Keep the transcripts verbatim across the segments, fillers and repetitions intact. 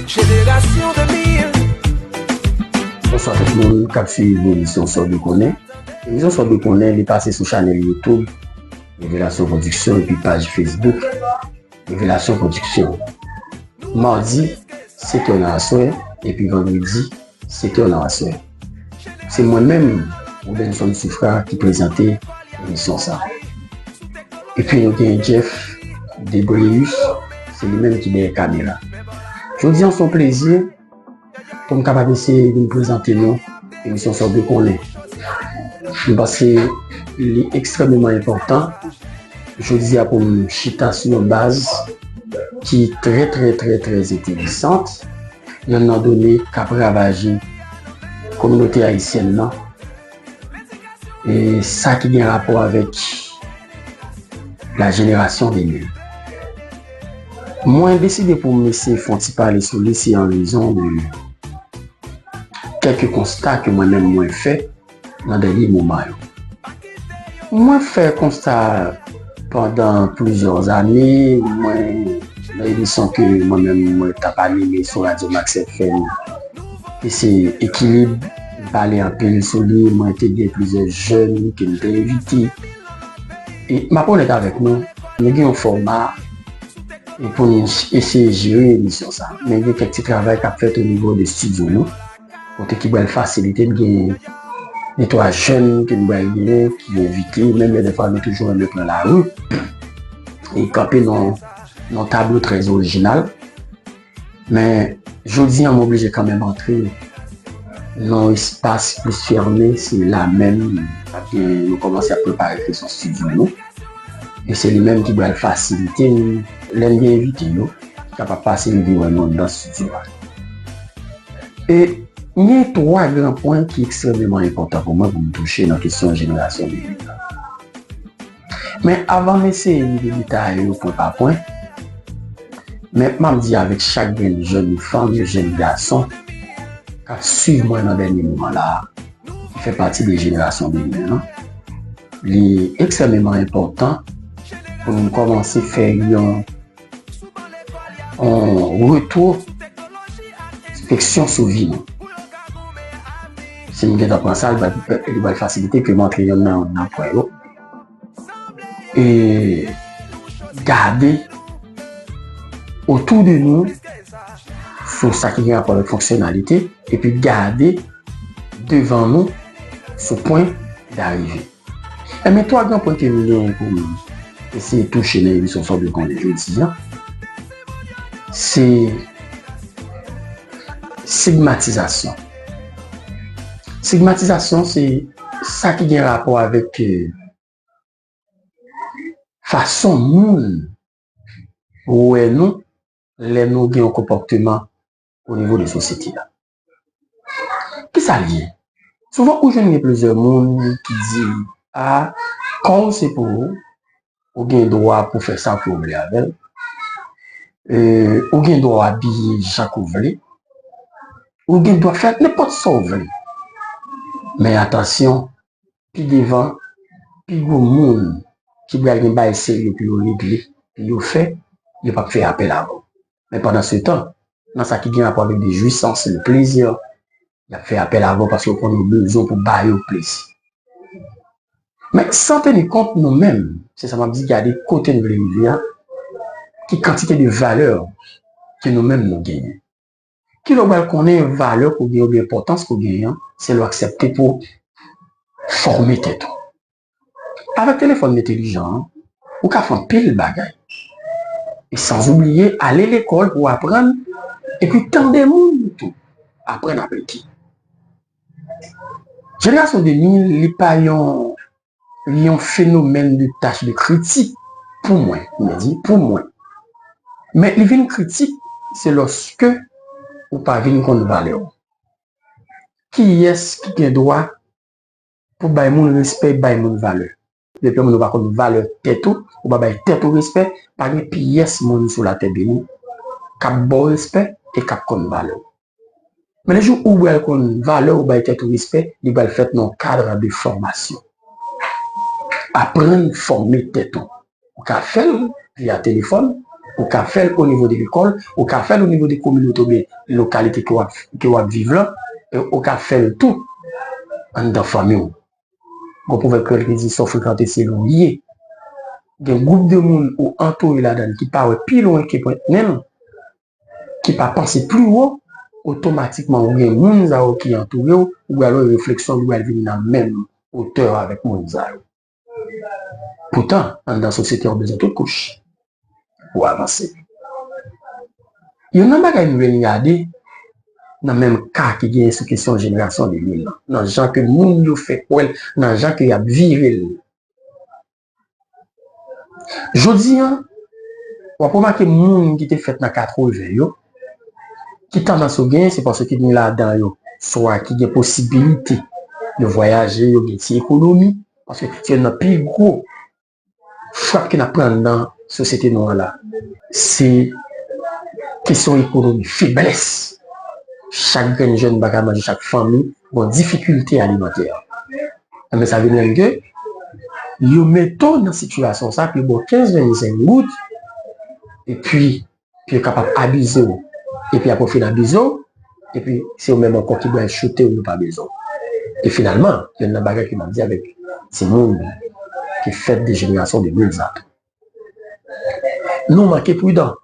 Génération deux mille. Bonswa tout moun k ap swiv emisyon Sa w dwe konnen. Emisyon Sa w dwe konnen, li pase sou chanèl YouTube Revelasyon Pwodiksyon epi paj Facebook Revelasyon Pwodiksyon. Madi, sèt è nan aswè, epi vandredi, sèt è nan aswè. Se mwen menm, Robenson Soufra, ki prezante emisyon sa. Epi nou gen Jeff Debreus, se li menm ki dèyè kamera. Jodi a, se yon plezi pou m kapab eseye vin prezante nou emisyon Sa w dwe konnen. M panse li ekstrèmeman enpòtan jodi a pou m chita sou yon baz ki trè, trè, trè, trè enteresan, yon nan done k ap ravaje kominote ayisyèn nan, e sa ki gen rapò avèk la jenerasyon de mil. Mwen deside pou m eseye fè yon ti pale sou li, se an rezon de kèk konsta ke mwen menm mwen fè nan dènye moman yo. Mwen fè konsta pandan plizyè ane, mwen, nan emisyon ke mwen menm mwen t ap anime sou Radyo Max F M, e se Ekilib, m pale anpil sou li, mwen te gen plizyè jèn ke m te envite. E m ap onèt avèk nou, nou gen yon fòma e pou nou eseye jere emisyon sa. Men gen kèk ti travay k ap fèt o nivo de estidyo nou, kote ki pral fasilite n gen de twa jèn ke n pral genyen ki envite, menm lè dèfwa nou toujou renmen pran lari e kanpe nan, nan tablo trè orijinal. Men, jodi a, m oblije kanmenm antre nan yon espas plis fèmen, se la menm n ap gen, nou kòmanse ap prepare kesyon estidyo nou. E se li menm ki pral fasilite n, lè n gen envite yo, kapab pase rive wè nou anndan estidyo a. E gen twa gran pwen ki ekstrèmeman enpòtan pou mwen pou m touche nan kesyon jenerasyon de mil la. Men avan m eseye rive detaye yo pwen pa pwen, men m ap di avèk chak grenn jèn fanm, jèn gason k ap swiv mwen nan dènye moman la a, ki fè pati de jenerasyon de mil lan, li ekstrèmeman enpòtan pou nou kòmanse fè yon, yon retwospeksyon sou vi nou. Si m gentan pran sa, li va, li va fasilite ke m antre yonn nan, nan pwen yo. E gade otou de nou sou sa ki gen rapò avèk fonksyonalite, epi gade devan nou sou pwen darive. Enben, twa gran pwen ke m genyen pou m eseye touche nan emisyon Sa w dwe konnen jodi a, se stigmatizasyon. Stigmatizasyon, se sa ki gen rapò avèk, eh, fason moun wè nou lè nou gen yon konpòteman o nivo de sosyete a. Kisa l ye? Souvan, ou jwenn gen plizyè moun ki di, a, kò w se pou ou, ou gen dwa pou fè sa ke w vle avè l, e, ou gen dwa w abiye jan ke w vle, ou gen dwa fè nenpòt sa w vle. Men atansyon, pi devan, pi gwo moun ki pral gen bagay serye pou yo regle, pou yo fè, yo p ap fè apèl avè w. Men pandan se tan, nan sa ki gen rapò avèk de jwisans, le plezi, y ap fè apèl avè w paske yo konnen yo bezwen pou ba yo plezi. Men san teni kont nou menm, se sa m ap di, gade kote n vle rive a, ki kantite de valè ke nou menm nou genyen. Kilè w pral konnen valè ke w genyen oubyen enpòtans ke w genyen an? Se lè w aksepte pou w fòme tèt ou. Avèk telefòn entelijan an, ou ka fè anpil bagay. E san oubliye ale lekòl pou w aprann, epi tande moun tou, aprann aplike. Jenerasyon de mil, li pa yon, yon fenomèn de tach de kritik pou mwen, m di pou mwen. Men li vin kritik, se lòske ou pa vin konn valè w. Kiyès ki gen dwa pou bay moun respè, bay moun valè? Depi yon moun ou pa konn valè tèt ou, ou pa bay tèt ou respè, pa gen pyès moun sou latè beni k ap ba w respè e k ap konn valè w. Men le jou ou pral konn valè w, bay tèt ou respè, li pral fèt nan yon kad de fòmasyon. Aprann fòme tèt ou. Ou ka fè l via telefòn, Ou ka fè l o nivo de lekòl, ou ka fè l o nivo de kominote oubyen lokalite ke w ap, ke w ap viv lan, e ou ka fè l tou anndan fanmi w. Gon pwovèb kreyòl ki di, "Sa w frekante, se la w ye." Gen gwoup de moun ou antoure ladan l ki pa wè pi lwen ke pwent nen l, ki pa panse pli wo, otomatikman ou gen moun sa yo ki antoure w, ou pral wè refleksyon ou pral vin nan menm otè avèk moun sa yo. Poutan, anndan sosyete a, ou bezwen tout kouch pou w avanse. Youn nan bagay m vin gade nan menm ka ki genyen sou kesyon jenerasyon de mil lan, nan jan ke moun yo fè kwè l, nan jan ke y ap vire l. Jodi a, w ap remake moun ki te fèt nan katreven yo, ki tandans yo genyen, se paske gen ladan yo, swa ki gen posibilite yo vwayaje, yo gen ti ekonomi, paske se youn nan pi gwo frap ke n ap pran nan sosyete nou an la, se kesyon ekonomi, feblès. Chak grenn jèn pa ka manje, chak fanmi gon difikilte alimantè. Enben, sa vin rann ke yo mete w nan sitiyasyon sa, pou yo ba w kenz, ven, vennsenk goud, epi pou yo kapab abize w. Epi apre yo fin abize w, epi se yo menm ankò ki pral choute w, yo pa bezwen w. E finalman, youn nan bagay ke m ap di avèk timoun ki fèt de jenerasyon de mil sa tou, nou manke pridan.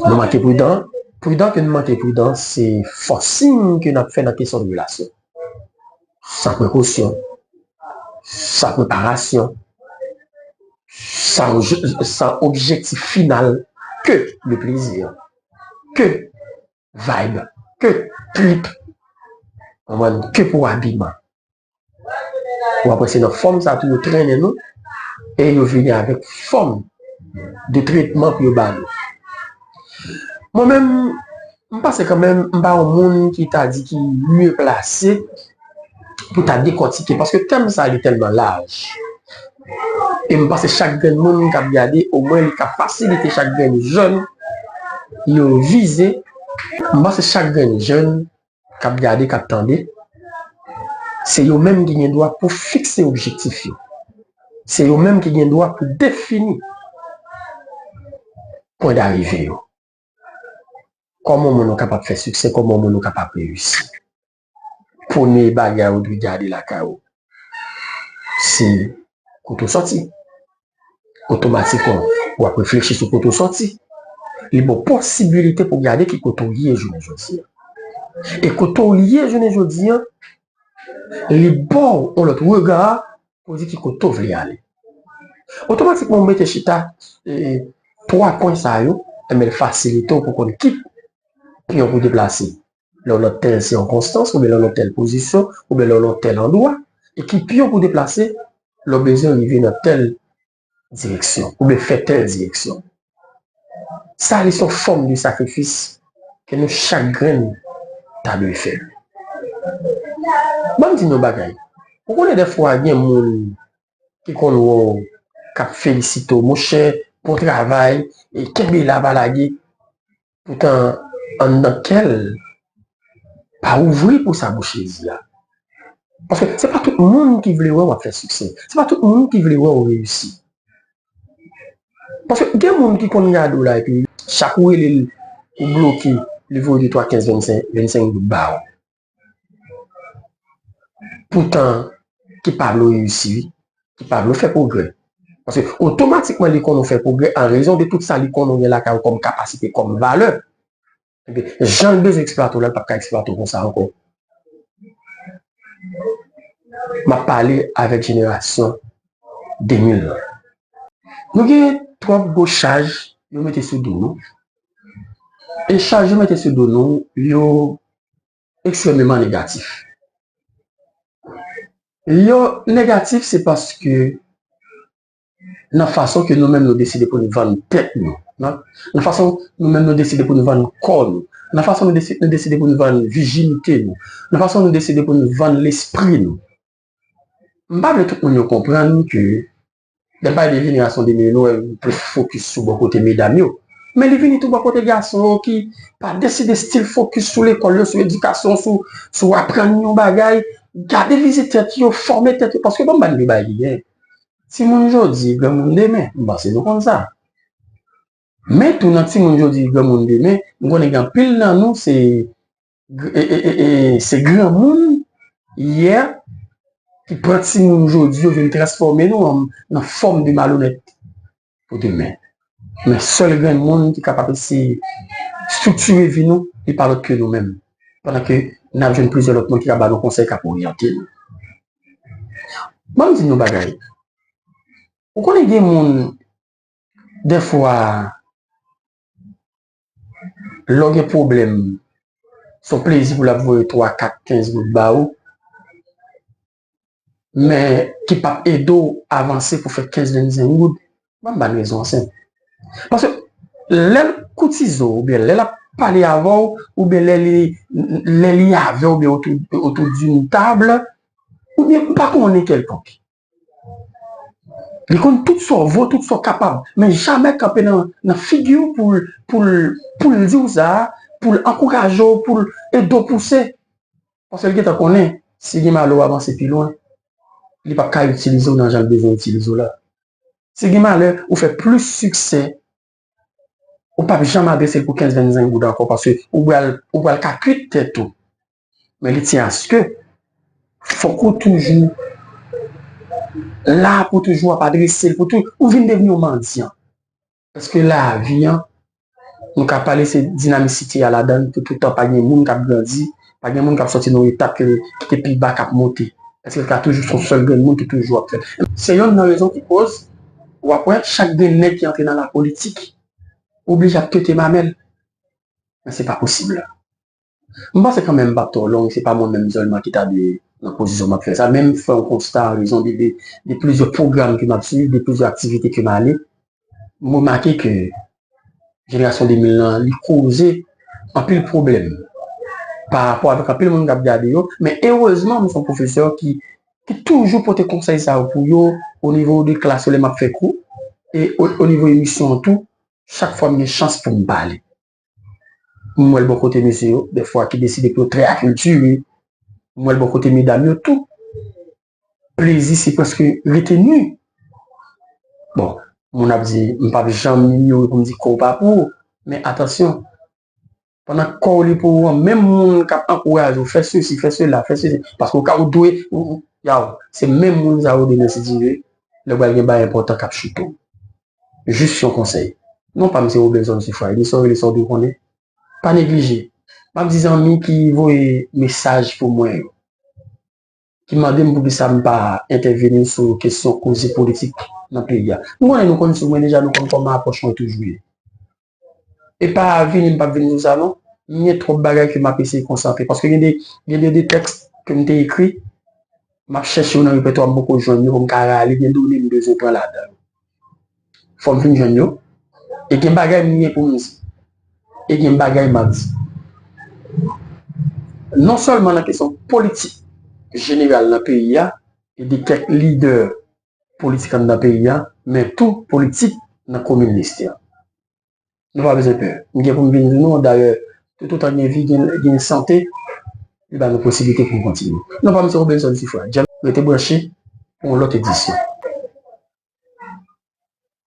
Nou manke pridan. Pridan ke nou manke pridan, se forcing ke n ap fè nan kesyon de relasyon. San prekosyon, san preparasyon, san, san objektif final ke le plezi, ke vibe, ke trip, konprann, ke pou abiman. Ou apre se nan fòm sa tou yo trennen nou, e yo vini avèk fòm de tretman pou yo ba nou. Mwen menm, m panse kanmenm, m pa yon moun ki ta di ki mye plase pou ta dekòtike, paske tèm sa li tèlman laj. E m panse chak grenn moun k ap gade, omwen li ka fasilite chak grenn jèn yo vize. M panse chak grenn jèn k ap gade, k ap tande, se yo menm ki gen dwa pou fikse objektif yo. Se yo menm ki gen dwa pou defini pwen darive yo. Kòman yon moun ou kapab fè siksè, kòman yon moun ou kapab reyisi. Premye bagay ou dwe gade lakay ou, se kote w sòti. Otomatikman, w ap reflechi sou kote w sòti. Li ba w posibilite pou w gade ki kote w ye jounen jodi a. E kote w ye jounen jodi a, li ba w yon lòt rega pou w di ki kote w vle ale. Otomatikman, w mete chita, e, twa pwen sa yo, enben, l fasilite w pou konn ki pye w pou deplase. Lè w nan tèl sikonstans, oubyen lè w nan tèl pozisyon, oubyen lè w nan tèl andwa, e ki pye w pou deplase, lè w bezwen rive nan tèl direksyon, oubyen fè tèl direksyon. Sa li se yon fòm de sakrifis ke nou chak grenn ta dwe fè. Ban m di nou yon bagay. Ou konnen dèfwa gen moun ki konn wè w k ap felisite w, "Monchè, bon travay, e kenbe la, pa lage." Poutan, anndan kè l pa ouvri pou sa bouch li di a. Paske se pa tout moun ki vle wè w ap fè siksè. Se pa tout moun ki vle wè w reyisi. Paske gen moun ki konn gade w la, epi chak ou rele l, ou bloke, li voye de twa, kenz, vennsenk, vennsenk goud ba w. Poutan, ki pa vle w reyisi, wi, ki pa vle w fè pwogrè. Paske otomatikman, li konn ou fè pwogrè an rezon de tout sa li konn ou gen lakay ou kòm kapasite, kòm valè. Ebyen, jan l bezwen eksplwate w la, l p ap ka eksplwate w konsa ankò. M ap pale avèk jenerasyon de mil lan. Nou gen twòp gwo chaj yo mete sou do nou. E chaj yo mete sou do nou, yo ekstrèmeman negatif. Yo negatif, se paske nan fason ke nou menm nou deside pou nou vann tèt nou, nan, nan fason nou menm nou deside pou nou vann kò nou, nan fason nou desi-, nou deside pou nou vann vijinite nou, nan fason nou deside pou nou vann lespri nou. M pa vle tout moun yo konprann ke lè m pale de jenerasyon de mil, nou wè m plis fokis sou bò kote medam yo. Men li vini tou bò kote gason yo ki pa deside still fokis sou lekòl yo, sou edikasyon, sou, sou aprann yon bagay. Gade vize tèt yo, fòme tèt yo, paske ban m ba n de bagay ki gen. Timoun jodi, granmoun demen, m panse nou konn sa. Men tou nan timoun jodi, granmoun demen, m konnen gen anpil nan nou se gr- e, e, e, e, se granmoun yè ki pran timoun jodi yo vin transfòme nou an, nan fòm de malonèt pou demen. Men sèl grenn moun ki kapab eseye estriktire vi nou, li pa lòt ke nou menm. Pandan ke n ap jwenn plizyè lòt moun ki ka ba nou konsèy, k ap oryante nou. Ban m di nou bagay. Ou konnen gen moun, dèfwa, lè w gen pwoblèm, se yon plezi pou l ap voye twa, kat, kenz goud ba ou, men ki p ap ede w avanse pou fè kenz, vennsenk goud. Ban m ba n rezon an senp. Paske lè l koutize w, oubyen lè l ap pale avè w, oubyen lè li, lè li avè w, oubyen otou, otou d'une table, oubyen m pa konnen kèlkonk. Li konn tout sa w vo, tout sa w kapab, men jamè kanpe nan, nan figi w pou l, pou l, pou l di w sa, pou l ankouraje w, pou l ede w pouse. Paske l gentan konnen, si gen malè w avanse pi lwen, li p ap ka itilize w nan jan l bezwen itilize w la. Si gen malè, ou fè plis siksè, ou p ap janm adrese l pou kenz, vennsenk goud ankò, paske ou pral, ou pral ka kwit tèt ou. Men li tyen aske fòk ou toujou la pou toujou ap adrese l, pou tou, ou vin devni yon mandyan. Paske lavi an, nou ka pale se dinamisite a ladan l, pou toutan pa gen moun k ap grandi, pa gen moun k ap sòti nan yon etap ke, ki te pi ba k ap monte. Paske l ka toujou se yon sèl grenn moun ki toujou ap fè l. Se yonn nan rezon ki koz, w ap wè, chak grenn nèg ki antre nan lapolitik, oblije ap tete mamèl. Men se pa posib. M panse kanmenm m p ap twò long, se pa mwen menm sèlman ki ta dwe nan pozisyon m ap fè sa, men m fè yon konsta an rezon de, de, de plizyè pwogram ke m ap swiv, de plizyè aktivite ke m ale. M remake ke jenerasyon de mil lan, li koze anpil pwoblèm pa rapò avèk anpil moun k ap gade yo, men erezman, m se yon pwofesè ki, ki toujou pote konsèy sa yo pou yo, o nivo de klas yo, lè m ap fè kou, e o, o nivo emisyon an tou, chak fwa m gen chans pou m pale. M wè l bò kote mesye yo, dèfwa ki deside pou yo trè akiltire. M wè l bò kote medam yo tou. Plezi se prèske rete nwi. Bon, moun ap di, m p ap janm inyore pou m di kò w pa pou ou. Men atansyon, pandan kò w li pou ou an, menm moun k ap ankouraje w, fè sesi, fè sela, fè sesi, paske w ka, ou dwe, ou, ou, yaw, se menm moun sa yo demen si Dye vle, lè w pral gen bagay enpòtan k ap choute w. Jis yon konsèy. Non pa m se Robinson Sifray, ni sa w rele sa w dwe konnen. Pa neglije. M ap di zanmi ki voye mesaj pou mwen yo, ki mande m poukisa m pa entèveni sou kesyon koze politik nan peyi a. M konnen nou konn sou mwen deja, nou konn kòman apwòch mwen toujou ye. E pa vini m p ap vini sou sa non. M gen twòp bagay ke m ap eseye konsantre. Paske gen de, gen de, de tèks ke m te ekri, m ap chèche yo nan repètwa, m poko jwenn yo pou m ka rale, gen done m bezwen pran ladan yo. Fò m fin jwenn yo. E gen bagay m gen pou m di. E gen bagay m ap di. Non sèlman nan kesyon politik jeneral nan peyi a, e de kèk lidè politik anndan peyi a, men tou politik nan komin Lestè. Nou pa bezwen pè. M gen pou m vin di nou, dayè, toutotan gen vi, gen, gen sante, li ba nou posiblite pou nou kontinye. Non pa m se Robinson Sifra. Djèm, rete branche pou yon lòt edisyon.